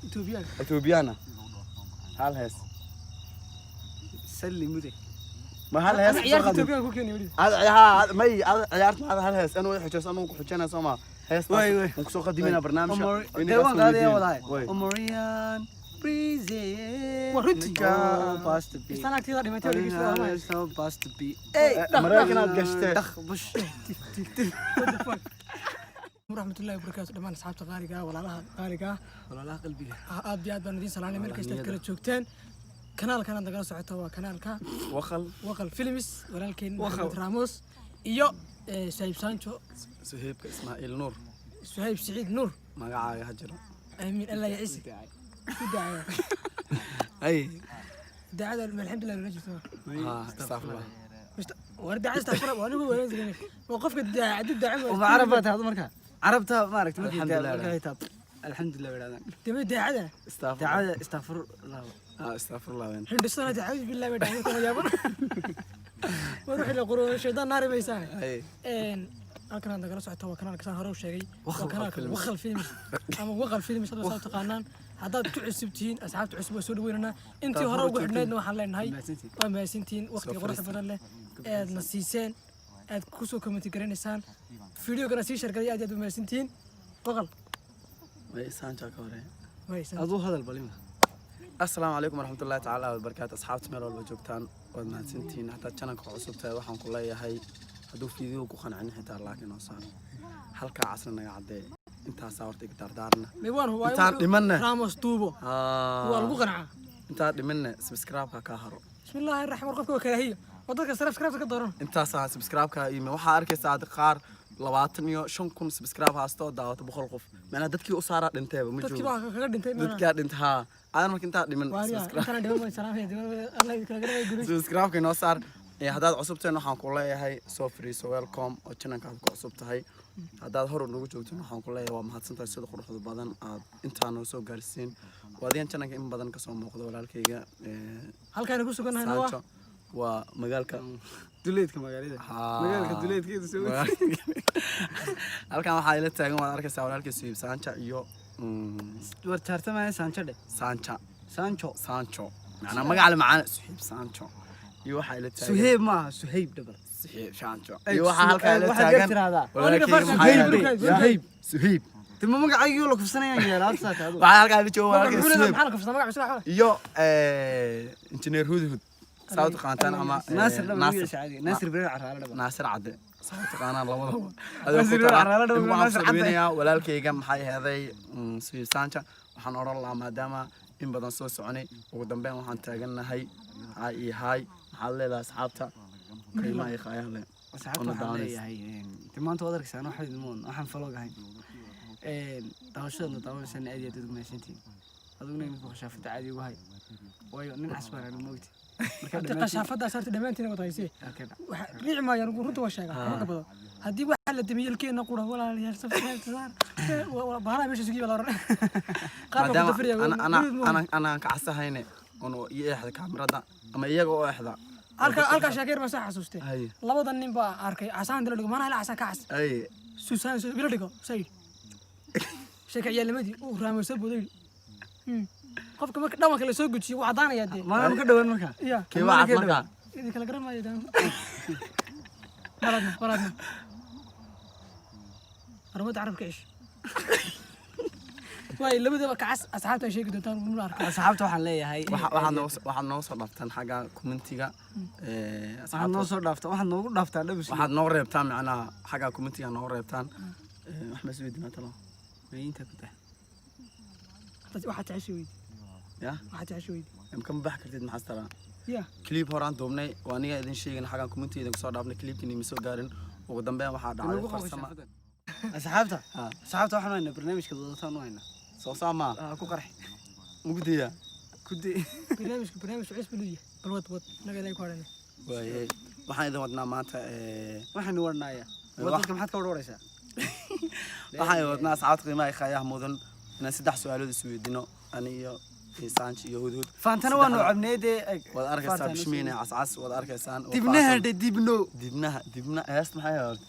Ethiopian. Ethiopiana hal hees. Salli mude. Ma hal hees Ana ciyaarta Ethiopian ku keeni weli. Ad ha may ad ciyaarta maxaad hal hees anuu xujayso anuu ku xujayna soo ma heestaas. Way, way. Waan kusoo qadiminaa barnaamijka. Dee waan qaadaya wadahay. Omarian Breezy. Waa runtii. Past be. Istaan agteeda dhimatay oo dhegeysta waa. Past be. Maraykan aad gashtee. Dakh bush. Waraxmatullaahi wabarakaatu dhammaan asxaabta qaaliga ah, walaalaha qaaliga ah. Walaalaha qalbiga. Aad iyo aad baan idiin salaanay meel kasta aad kala joogteen. Kanaalkan aad nagala socoto waa kanaalka Waqal. Waqal Films, walaalkeen Waqal. Maxamed Ramos iyo Suhayb Sancho. Suheybka Ismaaciil Nuur. Suhayb Siciid Nuur. Magacaaga ha jiro. Amiin, Allah ya ciise ku dacaya. Ay. Dacada alxamdulilah nala jirto. Ha, astaghfirullah. War dacada astaghfirullah waa anigu wanaagsan waa qofka daacadu dacam. Uma carab baad tahay marka. Carabta ma aragtay markay Alxamdulillah. markay taab. Alxamdulillah yiraahdaan. Dama daacada. Astaghfirullah. Dacada astaghfirullah. Ha, astaghfirullah weyn. Hindhisana dacada billahi bay dhacday kuma yaaban war wixii la qoro shaydaan naari maysaa. Ay. Halkan aad nagala socoto waa kanaalka saan hore u sheegay, waa Waqal kanaalka Films. Waqal Films ama Waqal Films hadda saa taqaanaan. Haddaad ku cusub tihiin, asxaabta cusub waa soo dhaweynanaa. Intii hore ugu xidhnaydna waxaan leenahay Mahadsantihiin. waa mahadsantihiin waqtiga quruxda badan leh aad na siiseen, aad kusoo comment garanaysaan, videogana sii shargaday. Aad iyo aad u mahadsantihiin. Waqal. Way Sancho ka hore. Mahadsan. Aduu hadal balima. Asalaamu calaykum waraxmatullaahi tacaala wabarakaatu. Asxaabta meel walba joogtaan, waad mahadsantihiin. Hataa channelka cusub tahay, waxaan ku leeyahay hadduu fiidiyoo ku qancin xitaa laakiin oo saar halkaa casna naga caddee. Intaasaa horta iga daardaarna. May waan hubaa Intaan dhimanna. Ramos duubo waa lagu qancaa. Intaan dhimanna subscribe-ka kaa haro. Bismillaahi raxmaan, qofka waa karaahiyo oo dadka subscribe ka dooran. Intaasaa subscribe-ka ime waxaa arkaysaa hadda qaar 25,000 subscribe haysta oo daawata 100 qof, macnaa dadkii u saaraa dhinteeba ma dadkii joogo. Baa kaga dhintay maanaa. Dadkaa dhinta haa aadan marka intaa dhiman Waaryaa, subscribe. Intaan dhiman waan salaamaya, dhiman Allah idin kala garanaya guulays. Subscribe-ka inoo saar. Haddaad cusubteen, waxaan ku leeyahay soo fariiso, welcome oo channelka aad ku cusub tahay. Haddaad hor nagu joogteen, waxaan ku leeyahay waa mahadsantahay sida quruxda badan aad intaa noo soo gaarsiin. Waa adigan channelka in badan kasoo muuqda walaalkayga Halkaan ku sugannahayna waa Sancho, waa magaalka Duleedka magaalada. Haa. Magaalka duleedkeeda soo. Halkan waxaa ila taagan, waad arkaysaa, walaalkay Suhayb Sancho iyo War taartamaya Sancho dhe. Sancho. Sancho. Sancho macnaa magaca la macaan Suhayb Sancho iyo waxaa ila taagan. Suhayb maaha, Suhayb dhabar. Suhayb Sancho Ay, iyo waxaa halkaa ila waxaad taagan tiraahdaa. walaalkayga Farsa, maxaa Suhayb, yahay? Suhayb. Suhayb. Dima magacaygii la kufsanayaan yeelaa saata adu. Waxaa halkaa ila jooga walaalkay Magac Suhayb maxaa la kufsadaa? Magac cusub xola. iyo engineer Hudhud saa u taqaantaan ama Naasir dhabar. Naasir. Magaciisa caadiga. Naasir Birar Caraale dhabar. Naasir Cadde saa u taqaanaan labadaba. Naasir Birar Caraale dhabar, waxaan Naasir kusoo Cadde. dhaweynayaa walaalkayga maxay ahaday Suhayb Sancho. Waxaan odhan lahaa maadaama in badan soo soconay, ugu dambeyn waxaan taagannahay haay iyo haay. Maxaad leedahay asxaabta qiimaha iyo qaayaha leh? Asxaabta Una waxaan daawanaysa. leeyahay de maanta waad arkaysaan waxaan idin wadno, waxaan vlog ahayn. Daawashadana daawanaysaan aad iyo aad ugu mahadsantihiin. Adiguna imika khashaafada caadi ugu hay. Waayo nin casbaan anigu moogti. Marka Hadda dhammaantiin qashaafadaas horta dhammaantiin wada haysee. Okay. Waxa riici maayaan, runta waa sheegaa kama badan. Haddii waxa la damiyay ilkeena qura, walaalayaal, subscribe saar. Bahala meesha sugiya la oran. Qaar baa ku Maadaama dafriya. ana anaan ka casahayne oon ii eexda kaamirada ama iyaga oo eexda. Halka sheekeer baan soo xasuustay. Hay. Labada nin baa arkay casaan dila dhigo, maanaha ila casaan ka cas. Ay. Suusaan soo bila dhigo sayid. Sheeka ciyaalnimadii uu raamay soo booday. Qofka marka dhawanka la soo gujiyo wuu cadaanayaa dee. Maana ka dhawaan marka. Ya. Kee waa cad markaa? Idin kala garan maayo daan. Baradna, baradna. Armada carabka cish. Waay labadaba kacas asxaabta ay sheegi doontaan mun arkaa. Asxaabta waxaan leeyahay Waxaad nooga soo dhaaftaan xagga commentiga waxaad noo soo dhaaftaa, waxaad noogu dhaaftaa dhabis. Waxaad nooga reebtaan macnaha xagga commentiga nooga reebtaan. Wax ma isweydiinaa talo? Mayinta ku tahay. Waxaad jeceshay weydi. Ya. Waxaad jeceshay weydi. Kama bax kartid, maxaas taraa? Ya. Clip horaan duubnay oo aniga idin sheegin xaggan commentiga idin kusoo dhaafnay, clipkii nima soo gaarin. Ugu dambeyn waxaa dhacday Nagu qabo farsama. xaafadda. Asxaabta. Ha. Asxaabta waxaan haynaa barnaamijka wadataan u haynaa. Soo saamaa. Ah, ku qarxi. Mugdiya. Ku di. Barnaamijka barnaamij cusub buu yahay. Bal wad wad naga ilaahay ku hadhane. Waayay, waxaan idin wadnaa maanta Waxaanu warnaaya. Wadadka maxaad ka warwaraysaa? Waxaan idin wadnaa, asxaabta qiimaha iyo khaayaha mudan, inaan saddex su-aalood isweydiino ani iyo Sanj iyo Hudhud. Faantana waanu cabnay dee. Waad arkaysaa bishmiina cascas, waad arkaysaan oo Dibnaha faatan. dhe dibno. Dibnaha, dibna heest maxay ahayd?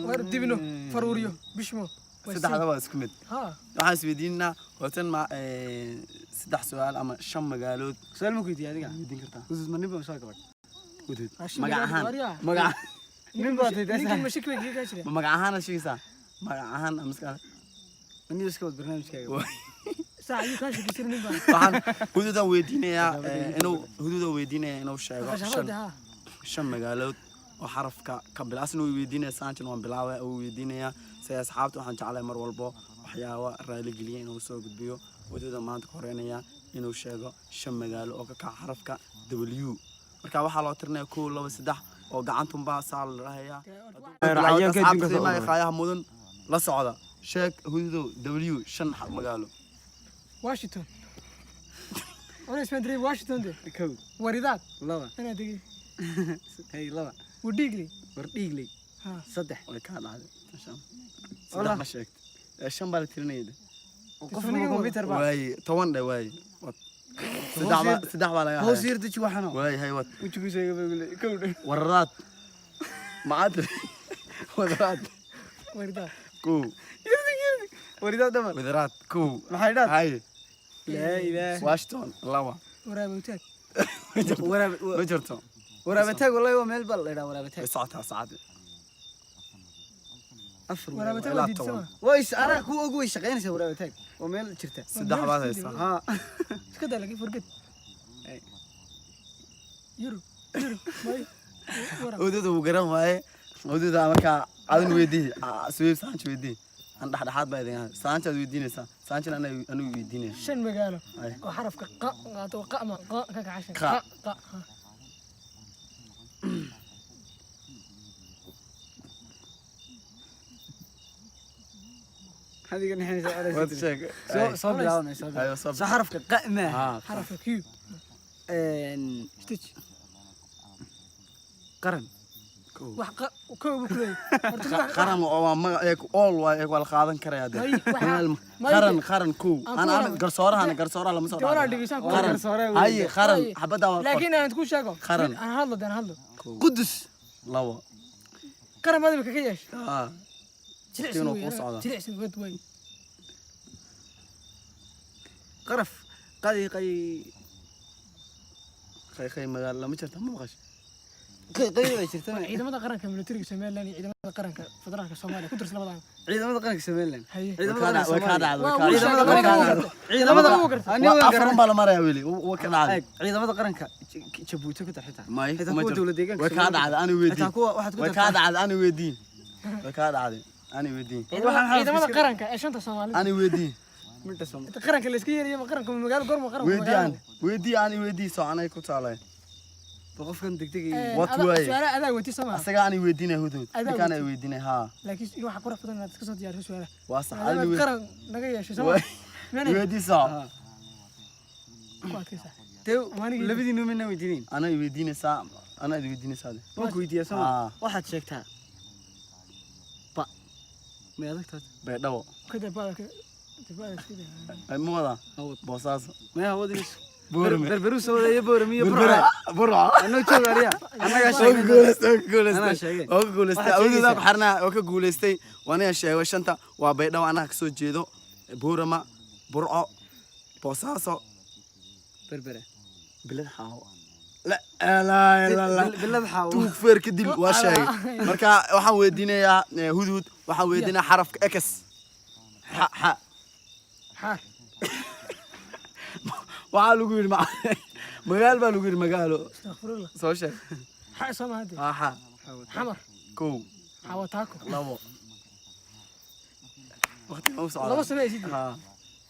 War dibno faruuriyo bishmo. Saddexda waa isku mid. Ha. Waxaan isweydiinaa hortan ma saddex su'aal ama shan magaalood. Su'aal ma ku weydiiyey adiga? Weydiin kartaa. Hudud, ma nin baa soo gabadh? Hudud. Shan Magac magaalo, ahaan. waryaa. Magac. Nin baa tahay. Ninkii mashaki bay kaga jira. Ma magac ahaan aad sheegaysaa, magac ahaan ama iska? Nin iska wad barnaamijkaaga. Saac ayuu kaa shakisan nin baa. Waxaan hududaan weydiinayaa inuu, hududaan weydiinayaa inuu sheego shan Khashaafada ha. shan magaalood oo xarafka ka bila. Asna way weydiinaya, saanjan waan bilaabaya, uu weydiinayaa si asxaabta. Waxaan jeclahay mar walbo waxyaaba raaligeliya inuu soo gudbiyo. Waddada maanta ka horeynaya inuu sheego shan magaalo oo ka kaca xarafka W. Marka waxaa loo tirinaya kow, laba, saddex, oo gacantunbaa saa la dhahayaa. Cayaanka adduunka soo Asxaabta ururay. qaayaha mudan la socda. Sheeg hududow W shan magaalo. Washington. Culays baan dareemay Washington de. Kow. Waridaad. Laba. Anaa degay. Hey, laba. Wadhiigley. War dhiigley. Ha. Saddex. Way kaa dhacday shan. Saddex ma sheegtay. Shan baa la tirinaya. Qof ma computer baa? Waaye, 10 dhe waaye. Saddex baa, saddex baa laga Hoos hayaa. yar deji waxano. Waaye, hay wad. Wejigiisa iga baguley. Kow dhe. Wararaad maxaad tiri? Wadaraad. Waridaad. Kow. Waridaad dhabar. Wadaraad kow. Maxay dhaad? Hay. Laa ilaaha. Washington laba. Waraabowtaag. Waraab. Ma jirto. Waraabataag, wallahi waa meel baa la idhaa Way waraabataag. socotaa saacadii. Afar. Waraabataag Ilaa waa diidsan. 10. Way is anaa kuwa og, way shaqaynaysaa waraabataag. Waa meel jirta. Saddex baad haysaa. Ha. Iska daa laakiin forget. Ay. Yurub. Yurub. May. Waraab. Odada wuu garan waaye. Odada markaa adin weydii, suweyb saanj weydii. An dhexdhexaad baa idin ahay. Saanjaad weydiinaysaa, saanjina anigu weydiinaya. Shan magaalo Ay. oo xarafka qa qaato, qa ama qa ka kacashan. Qa. Qa qa ha. Adiga nixinaysa. Waad sheeg. Soo soo bilaabnay, soo Ayo, soo bilaabnay. Soo xarafka qa maaha. Haa. Xarafka Q. Stitch. Qaran. Kow. Wax qa kow buu ku leeyahay. Horta wax Qaran oo waa magac eeg all waa eeg, waa la qaadan karayaa dee. May, may. Qaran, qaran kow. Aan ku Ana warramay. garsoorahan, garsooraha lama soo Dee walaa dhaafin. dhegeysaan ku Qaran. Garsooraha Haye, weyn. qaran Haye. xabadda waa. Laakiin aan ku sheego. Qaran. Aan hadlo, aan hadlo. Qudus. Labo. Qaran baad imika ka yeeshay. Haa. Jilicsan Inuu weeye, kuu socdo. jilicsan wad way. Qaraf. Qadi qay. Khay khay magaalo lama jirta, ma maqasho? Qay qay way jirtaa. Ciidamada qaranka militariga Somaliland iyo ciidamada qaranka federaalka Soomaaliya ku darsan labadan. Ciidamada qaranka Somaliland. Haye. Ciidamada Way qaranka kaa Soomaaliya. dhacday, way Waa kaa wuu dhacday. sheegay, Way kaa waa dhacday. wuu Ciidamada wuu gartay. Ani Waa waan afar garan. baa la marayaa weli. Waa ka dhacday. Eeg, ciidamada qaranka Jabuuti ku dar xitaa. May, Xitaa kuma kuwa jirto. dowlad deegaanka Way kaa Soomaaliya. dhacday, ani weydii. Xitaa kuwa waxaad ku Way kaa dartaa. dhacday, ani weydii. Way kaa dhacday, ani weydii. Waxaan xarafka Ciidamada iska- qaranka ee shanta Soomaalida. Ani weydii. Midda Soomaali. Inta qaranka la iska yeerayo, ma qaranka magaalo gorma qaranka Weydii magaalo. ani. Weydii ani, weydii soo anay ku taalay. Qofkan degdeg What way? Su'aalaha adaa weydiis soo maaha. Asaga ani weydiinay hudud. Adaa Ninkaan ay weydiin. weydiinay haa. Laakiin in waxa qurux badan inaad iska soo diyaariso su'aalaha. Waa sax. Maadaama Ani aad qaran naga yeeshay soo maaha. Mene weydii soo. ku adkaysaa. Dee Maanigii- labadiinu mina weydiinayn. Ana weydiinaysaa, ana idi weydiinaysaa. De. Waan ku weydiiyaa soo Ah. ma? Waxaad sheegtaa. Ba. May adag tahay. Baydhabo. Ka dib baad ka dib baad iska daa. Ay, ma wadaa? Hawad. Boosaaso. May hawadiisu. Boorame. Berberu soo wadaya Boorame iyo Berbera. Burco. Burco. Anoo jooga ariya. Annagaa Oo ka sheegnay. guuleystay, oo ka guuleystay. Anaa sheegay. Oo ka guuleystay. Waxaad Awoodaa ku sheegaysaa. xirnaa, oo ka guuleystay. Waa aniga sheegay shanta waa Baydhabo, anaga kasoo jeedo. Boorama, Burco, Boosaaso, Berbera. Bilad Xaawo. La ilaaha illa Allah. Bilad xaawo. Tuug feer kadib waa sheegay. Marka waxaan weydiinayaa hudhud, waxaan weydiinayaa xarafka X. Xa xa. Xaar. Waxaa lagu yidhi magaalo baa lagu yidhi magaalo. Astaghfirullah. Soo sheeg. Xaar soo maaha dee. Haa xa. Xamar. Kow. Xawataako. Labo. Waqtiga u socdaa. Laba sano ay sidii. Haa.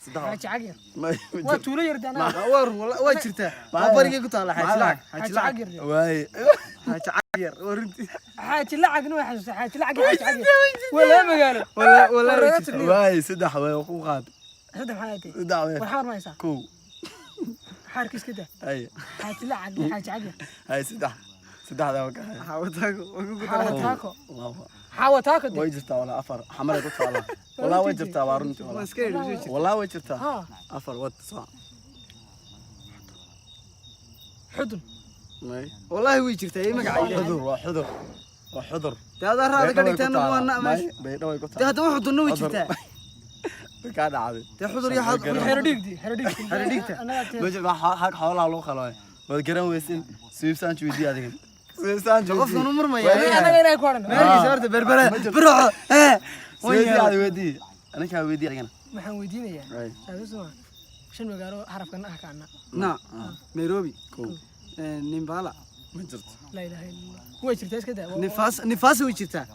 Saddex. Xaaji Cagyar. Ma Waa tuulo yar dee anaa. Waa run, waa jirtaa. Waa barigay ku taala Xaaji Lacag. Xaaji Cagyar dee. Waaye. Xaaji Cagyar. Waa runtii. Xaaji Lacagna way xasuustaa. Xaaji Lacag iyo Xaaji Cagyar. Waa laba magaalo. Walaa walaa way Waa jirtaa. Waaye, saddex waaye ku qaad. Saddex maxaa dee. Saddex waaye. War xamar ma haysaa. Kow. Xaarkiis ka daa. Hay. Xaaji Lacag iyo Xaaji Cagyar. Hay, saddex. Saddexdaa waa ka hay. Xawataako. Waa ku taala. Xawataako. Labo. Xawataako dee. Way jirtaa walaa, afar. Xamaray ku taalaa. Walaa way jirtaa, waa runtii Waan walaa. iska idhi soo jirtaa. Walaa way jirtaa. Haa. Afar wad soo. Xudun. May. Wallaahi way jirtaa. Ee magaca Ilaahay. Xudur waa xudur. Waa xudur. Dee adaa raada ka Baydhabo way ku dhigtaan taalaa. waa na May, meesha. Baydhabo way ku Dee taalaa. haddaba wuxuu dunno way Xudur. jirtaa. Way kaa dhacday. Dee Xudur iyo Xero dhigdi, xero dhigdi. Xero dhigta. Ma jirto xag xoolaha lagu qalo. Waad garan weysin. Swift Sancho weydii adiga. Swift Sancho. Qofkan u murmaya. Anaga ilaahay ku hadhan. Meelkiisa horta Berbera, Burco, ee. Weydii adiga, weydii. Aniga weydii adigana. Waxaan weydiinayaa. Right. Saado soo shan magaalo xarafkan ah kaana. Na Nairobi. Kow. Nimbala. Ma jirto. Laa ilaaha illa Allah. Way jirtaa, iska daa. Nifaas, Nifaas way jirtaa.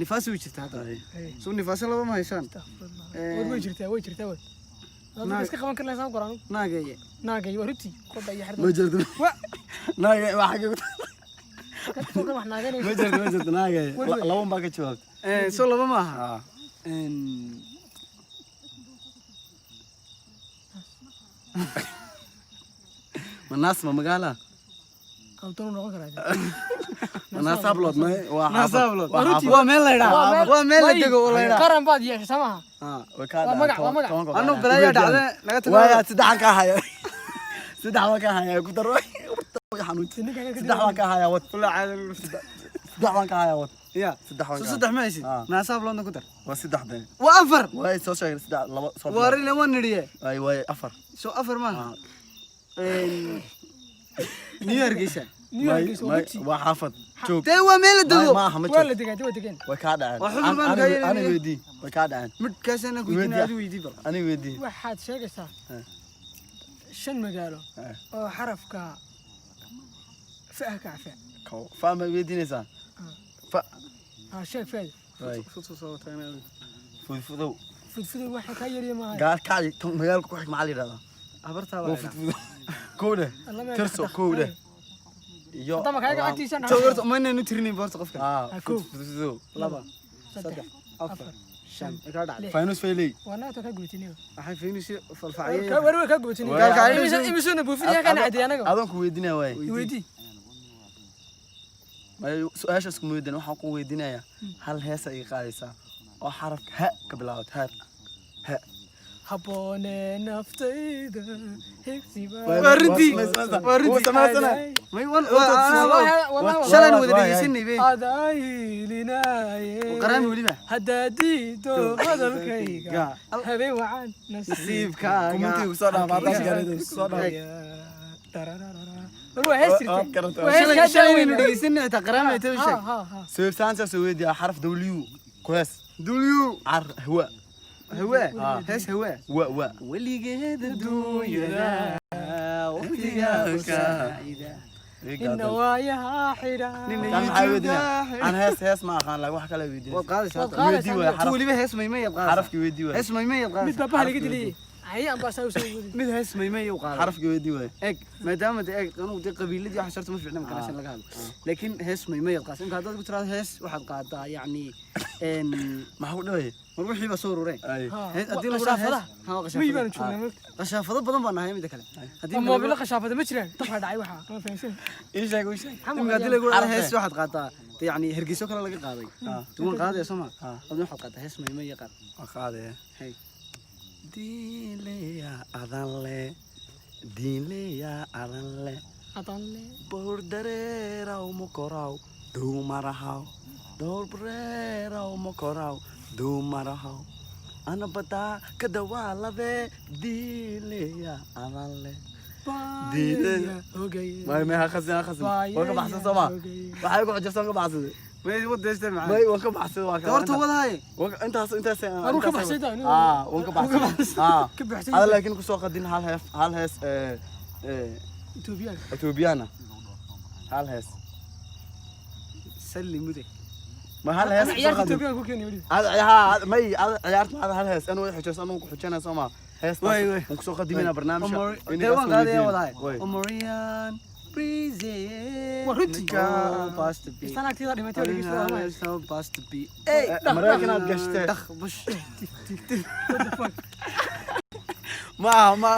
Nifaas way jirtaa hadda. Ay. Soo Nifaas laba ma haysaan? Astaghfirullah. Way jirtaa, way jirtaa, way. Dadka iska qaban karnaa saan qoraan. Naageye. Naagay waa runtii. Qodha iyo xerda. Ma jirto. Naaga waa xagee ku Qofkan wax naaganayso. Ma jirto, ma jirto naaga. Laba baa ka jawaabtay. Soo laba ma aha? Ah. Ma naas ma magaala? Qaldan uu noqon karaa. Ma naas hablood ma waa Naas xaafad. hablood. Waa xaafad. Waa meel la yidhaa, waa meel la dego oo la yidhaa. Qaran baad yeeshay samaha. Way kaa Waa magac, waa magac. Anu balaayaa dhacda naga tago. Waa saddex ka haya. Saddex baan ka haya ku daro. Xanuun. Saddex baan ka haya wad. Saddex baan ka haya wad. Ya. Saddex baan soo ka. Saddex ma haysid? Ah. Naas habloodna ku dar. Waa saddex been. Waa afar. Way soo sheegay saddex, laba soo. Waa rile, waan nidhiye. Ay way afar. Soo afar maaha? New Hargeysa. New Hargeysa waa runtii. Waa xaafad. Joog. Dee waa meel la dego. Ma aha, ma Waa la joog. degaa, waa degeen. Way kaa dhaceen. Waa Xudur baan kaa yeelanaya. Ani weydii. Way kaa dhaceen. Midhkaasana ku weydiin, adi weydii bal. Ani weydii. Waxaad sheegaysaa shan magaalo oo xarafka fa ka fa. Kow. Fa ma weydiinaysaa? Fa. Ha sheeg faad. Way. Fudfudow. Fudfudu waxa ka yariya maaha. Gaar kacay tan magaalka ku xig maxaa la yidhahdaa? Habartaa Waa waa. fudfudow. Kow dheh. Tirso kow dheh. Iyo. Hadda makaaga agtiisa. Soo horta ma inaynu tirinin horta qofka. Ah, Kow. fudfudow. Laba, saddex, afar, shan. Way kaa dhacday. Faynus fayley. Waa naagta ka gubatiniyo. Waxay fiinaysa falfaciyey. War way ka gubatiniyo. Gaalkacyo. Imisuna buufinaya kana cadey anaga. Adoon ku weydiinaya waay. Weydii. Su-aashaas kuma weydiin, waxaan ku weydiinayaa hal heesa iga qaadaysaa oo xarafka ha ka bilaabato, ha ha. Habboone naftayda higsiba. Waa runtii. Waa runtii. May wan shalaan wada dhegeysanay be. Adaylinaaye. Qaraami weliba. Haddaad diido hadalkayga habeen wacan. Nasiibkaaga. Commentiga kusoo dhaaf, haddaad garatay kusoo dhaaf. War waa hees jirtay. Garatay. Waa hees kaa Shalay waynu daaweynaa. dhegeysanay xitaa qaraami ay tahay sheeg. Ha, ha. Swift soo weydiiyaa xaraf W ku hees. W. Car hawa. Hawaa, hees hawaa. Wa wa. Weligeed adduunyada waqtigaa ku saacida. Inna waayaha xidha. Kan maxaa weydiinaya? Aan hees hees ma aqaan, laakiin wax kale weydiinaysa. Waad qaadaysaa Waad hadda. qaadaysaa. Weydii waay Tu xaraf. weliba hees maymay aad qaadaysaa. Xarafkii weydii waay. Hees maymay aad Mid qaadaysaa. baa baha laga diliyey. Cayayaan baa saa u soo waday. Mid hees maymay u qaaday. Xarafkii weydii waay. Eeg, maadaama de eeg anugu dee qabiiladii waxa sharta ma fiicna marka meeshan laga hadlo, laakiin hees maymay aad qaadaysaa. Imka haddaad ku tiraahdo hees waxaad qaadaa, yacni Maxaa ku dhawaya? Mar wixii baa soo urureen. Ay. Ha, Hees haddii lagu dhaho hees qashaafadaha. ha waa Miyi baanu qashaafada. joognaa moogta. Qashaafado badan baan nahay. Mida kale haddii Waa moobilo qashaafada ma jiraan. Dabka dhacay waxaa. Ma fahamsan. Ii sheeg, ii sheeg. Imka haddii lagu dhaho Xaraf hees eh. waxaad qaadaa de, yacni Hergeyso kale laga qaaday duwan qaadaya soo ma? Adna waxaad qaadaa hees maymay iyo qaad. Waa qaadaya. Hey. Diinleya adan le. Diinleya adan le. Adanle. Bordareeraw mokoraw dumarahaw. Bordareeraw mokoraw dumarahaw. Ana badaa ka dawaalade diinleya adan le. Diinleya. Hogay. May may ha khasin, ha khasin. Waan ka baxsan soo ma? Waxay ku xujirsan ka baxsaday. May wadeystay macaan. May waan ka baxsaday, waa ka. Horta wadahay. Intaas intaas. Aruu ka baxsay daa. Ah, waan ka baxsaday. Ah. Ka baxsay. Hada laakiin ku soo qadin hal hees, hal hees ee ee Ethiopian. Ethiopiana. Hal hees. Salli mude. Ma hal hees Ana ku soo ciyaarta qadin. Ethiopian ku keenay weli. Hada ha may hada ciyaarta hada hal hees anuu xujirsan anuu ku xujinaa soo ma. Hees. Way, way. Waan ku soo qadimina barnaamijka. Dee waan qaadaya wadahay. Way. Omorian Breezy. Waa runtii. Past to be. Istaan agteeda dhimatay waa dhegeysta waa maay. Past to be. Hey. Mareykan aad gashtee. Dakh bush. What the fuck? Ma ma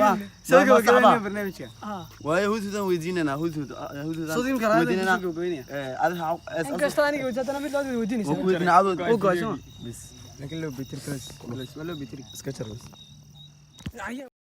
ma. Soo gabagabeynaya barnaamijka. Ah. Waayo hudhudan weydiinana hudhud hudhudan. Soo imka lahayd soo gabagabeynaya. Ee adiga Inkasta aniga wajahadana mid labaad way weydiinaysaa. Waan ku weydiinaa adoo. U go'ay soo ma? Bis. Laakiin loo bitiri kaas. Waa loo bitiri. Iska jar. Cayayaan.